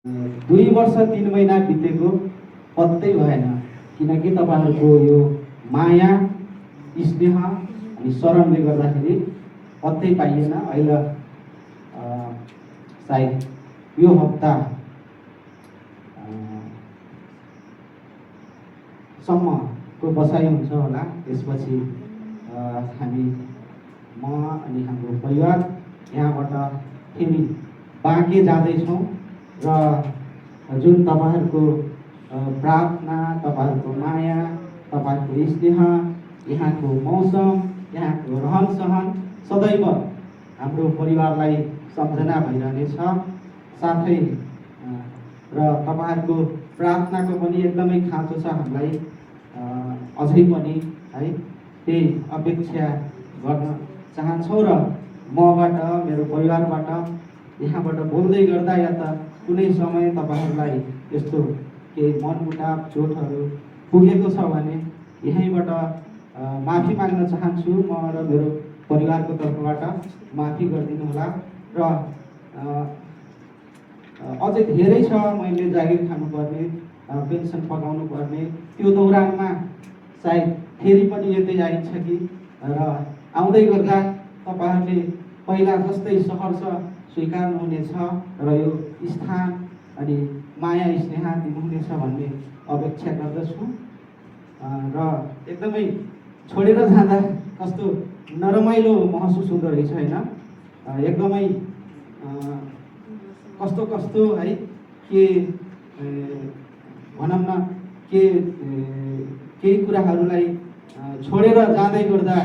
2 वर्ष 3 महिना बितेको पत्तै भएन, किनकि तपाईँहरूको यो माया, स्नेह अनि शरणले गर्दाखेरि पत्तै पाइएन। अहिले सायद यो हप्ता सम्मको बसाइ हुन्छ होला। त्यसपछि हामी म अनि हाम्रो परिवार यहाँबाट फेरि बाँके जाँदैछौँ र जुन तपाईँहरूको प्रार्थना, तपाईँहरूको माया, तपाईँहरूको स्नेह, यहाँको मौसम, यहाँको रहन सहन सदैव हाम्रो परिवारलाई सम्झना भइरहनेछ। साथै र तपाईँहरूको प्रार्थनाको पनि एकदमै खाँचो छ हामीलाई। अझै पनि है त्यही अपेक्षा गर्न चाहन्छौँ र मबाट, मेरो परिवारबाट यहाँबाट बोल्दै गर्दा या त कुनै समय तपाईँहरूलाई यस्तो केही मनमुटाव, चोटहरू पुगेको छ भने यहीँबाट माफी माग्न चाहन्छु। म र मेरो परिवारको तर्फबाट माफी गरिदिनु होला। र अझै धेरै छ, मैले जागिर खानुपर्ने, पेन्सन पकाउनु पर्ने, त्यो दौरानमा सायद फेरि पनि यतै आइन्छ कि। र आउँदै गर्दा तपाईँहरूले पहिला जस्तै सहर्ष स्वीकार्नुहुनेछ र यो स्थान अनि माया स्नेह दिनुहुनेछ भन्ने अपेक्षा गर्दछु। र एकदमै छोडेर जाँदा कस्तो नरमाइलो महसुस हुँदो रहेछ होइन। एकदमै कस्तो कस्तो है के भनौँ न, केही कुराहरूलाई छोडेर जाँदै गर्दा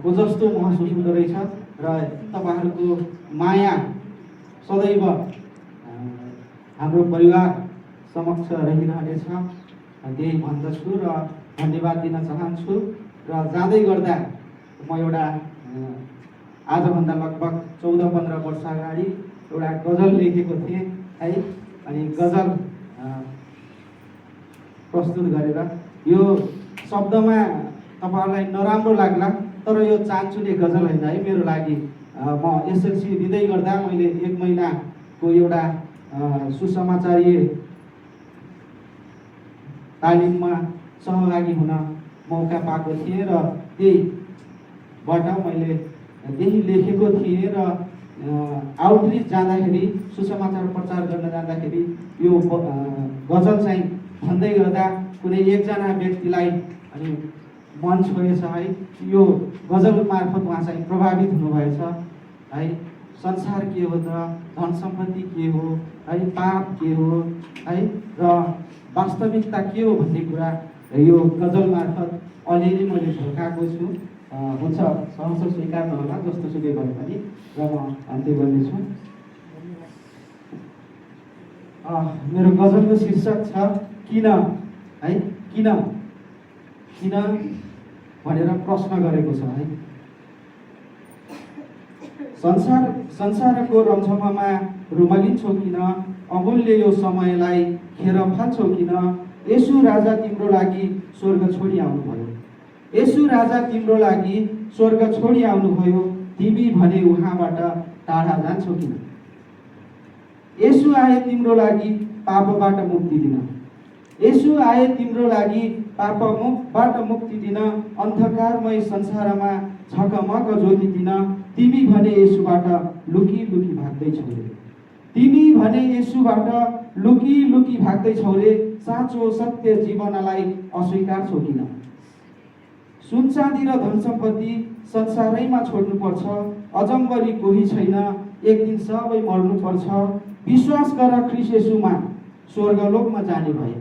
को जस्तो महसुस हुँदो रहेछ। र तपाईँहरूको माया सदैव हाम्रो परिवार समक्ष रहिरहनेछ, त्यही भन्दछु र धन्यवाद दिन चाहन्छु। र जाँदै गर्दा म एउटा आजभन्दा लगभग 14-15 वर्ष अगाडि एउटा गजल लेखेको थिएँ है। अनि गजल प्रस्तुत गरेर, यो शब्दमा तपाईँहरूलाई नराम्रो लाग्ला, तर यो चान्चुने गजल होइन है मेरो लागि। म एसएलसी दिँदै गर्दा मैले 1 महिनाको एउटा सुसमाचारीय तालिममा सहभागी हुन मौका पाएको थिएँ र त्यहीबाट मैले त्यही लेखेको थिएँ। र आउटरिच जाँदाखेरि, सुसमाचार प्रचार गर्न जाँदाखेरि यो गजल चाहिँ भन्दै गर्दा कुनै एकजना व्यक्तिलाई अनि मन छोएछ है। यो गजल मार्फत उहाँ चाहिँ प्रभावित हुनुभएछ है। संसार के हो त, धन सम्पत्ति के हो है, पाप के हो है, र वास्तविकता के हो भन्ने कुरा यो गजल मार्फत अलिअलि मैले झल्काएको छु। हुन्छ, सहर्ष स्वीकार्नु होला जस्तो सुकै गरे पनि। र म अन्त्य गर्नेछु। मेरो गजलको शीर्षक छ किन है। किन किन भनेर प्रश्न गरेको छ है। संसारको रमझममा रुमलिन्छौ किन, अमूल्य यो समयलाई खेर फाल्छौ किन। यसु राजा तिम्रो लागि स्वर्ग छोडी आउनुभयो, यसु राजा तिम्रो लागि स्वर्ग छोडी आउनुभयो। तिमी भने उहाँबाट टाढा जान्छौ किन। यसु आए तिम्रो लागि पापबाट मुक्ति दिन, यसु आए तिम्रो लागि पापबाट मुक्ति दिन। अन्धकारमय संसारमा झकमक ज्योति दिन। तिमी भने यसुबाट लुकी लुकी भाग्दैछौ रे, तिमी भने यसुबाट लुकी लुकी भाग्दैछौ रे। साँचो सत्य जीवनलाई अस्वीकार छौ किन। सुन चाँदी र धन सम्पत्ति संसारैमा छोड्नुपर्छ, अजम्बरी कोही छैन, एक दिन सबै मर्नुपर्छ। विश्वास गर ख्रीष्ट येशूमा स्वर्गलोकमा जाने भए,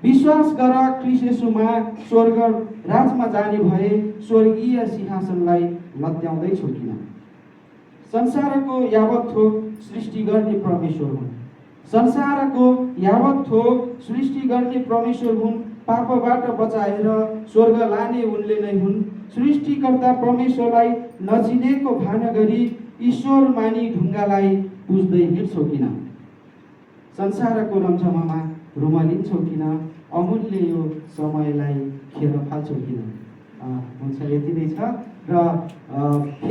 विश्वास गर ख्रीष्ट येशूमा स्वर्ग राजमा जाने भए। स्वर्गीय सिंहासनलाई लत्याउँदैछौ किन। संसारको यावत थोक सृष्टि गर्ने परमेश्वर हुन्, संसारको यावत थोक सृष्टि गर्ने परमेश्वर हुन्। पापबाट बचाएर स्वर्ग लाने उनले नै हुन्। सृष्टिकर्ता परमेश्वरलाई नचिनेको भान गरी ईश्वर मानी ढुङ्गालाई पुज्दै हिँड्छौ किन। संसारको रमझममा रुमलिन्छौ किन, अमूल्य यो समयलाई खेर फाल्छौ किन। हुन्छ, यति नै छ। र